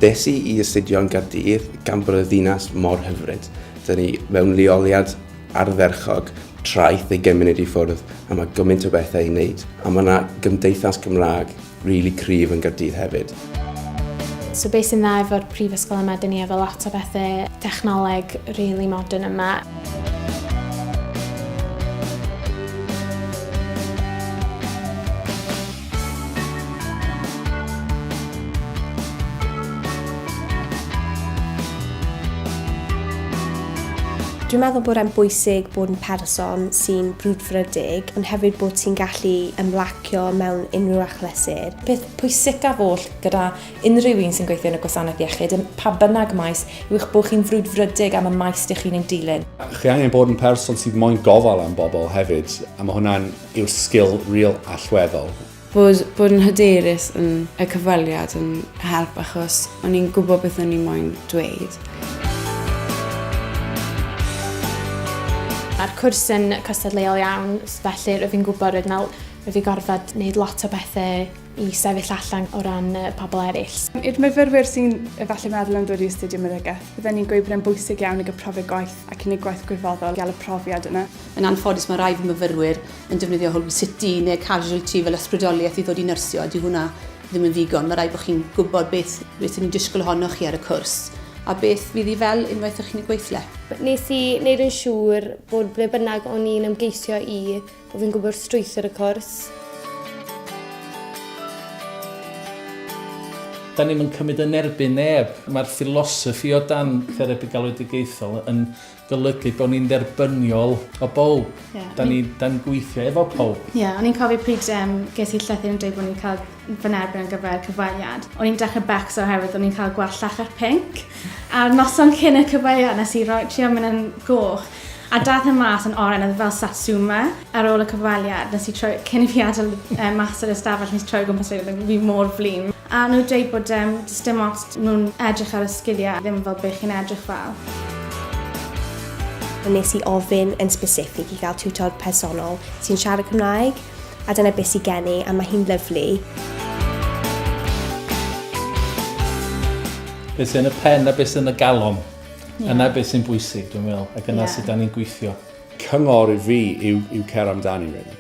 Des i i astudio yn Gaerdydd gan bod y ddinas mor hyfryd. Dyn ni mewn leoliad ardderchog, traeth ei gymuned i ffwrdd, a mae gymaint o bethau i wneud. A mae yna gymdeithas Gymraeg rili cryf yn Gaerdydd hefyd. So beth sy'n dda efo'r prifysgol yma, dyn ni efo lot o bethau technoleg really modern yma. Dwi'n meddwl bod e'n bwysig bod yn person sy'n brwdfrydig, ond hefyd bod ti'n gallu ymlacio mewn unrhyw achlysur. Peth pwysicaf oll gyda unrhyw un sy'n gweithio yn y gwasanaeth iechyd, ym pa bynnag maes, yw eich bod chi'n frwdfrydig am y maes dych chi'n ei dilyn. Chi angen bod yn person sydd moyn gofal am bobl hefyd, a mae hwnna'n yw'r sgil real allweddol. Bod, bod yn hyderus yn y cyfweliad yn help achos o'n i'n gwybod beth o'n i moyn dweud. Mae'r cwrs yn cystadleuol iawn, felly rwyf fi'n gwybod roedd na, rwyf fi gorfod wneud lot o bethau i sefyll allan o ran pobl eraill. I'r myfyrwyr sy'n efallai meddwl am ddod i astudio meddygaeth, bydden ni'n gweud bod e'n bwysig iawn i gael profiad gwaith ac i wneud gwaith gwirfoddol i gael y profiad yna. Yn anffodus mae rai fy myfyrwyr yn defnyddio Holby City neu Casualty fel ysbrydoliaeth i ddod i nyrsio a 'di hwnna ddim yn ddigon. Mae rhaid bod chi'n gwybod beth, beth ni'n disgwyl ohonoch chi ar y cwrs a beth fydd hi fel unwaith ych chi'n y gweithle. Nes i wneud yn siŵr bod ble bynnag o'n i'n ymgeisio i, bod fi'n gwybod strwythur y cwrs. Da ni'm yn cymryd yn erbyn neb. Mae'r philosophy o dan therapi galwedigaethol yn golygu bod ni'n dderbyniol o bawb. Yeah. Da ni'n da ni gweithio efo pawb. Ie, yeah, o'n i'n cofio pryd um, ges i llythyr yn dweud bod ni'n cael fy nerbyn ar gyfer cyfweliad. O'n i'n dechrau becso oherwydd o'n i'n cael gwallt llachar pink. A'r noson cyn y cyfweliad nes i roi, trio mynd yn goch. A dath e mas yn oren, oedd fel satsuma. Ar ôl y cyfweliad, nes i troi, cyn i fi adael um, mas o'r ystafell, nes i troi o gwmpas a dweud, fi mor flin. A nhw'n dweud bod um, does dim ots, nhw'n edrych ar y sgiliau, ddim fel be chi'n edrych fel. Nes i ofyn yn specific i gael tiwtor personol sy'n siarad Cymraeg, a dyna beth sydd gen i, a mae hi'n lyflu. Beth sy'n y pen a beth sy'n y galon. Yeah. Yna beth sy'n bwysig, dwi'n meddwl, ac yna yeah. sydd da ni'n gweithio. Cyngor i fi yw, yw cer amdani, really.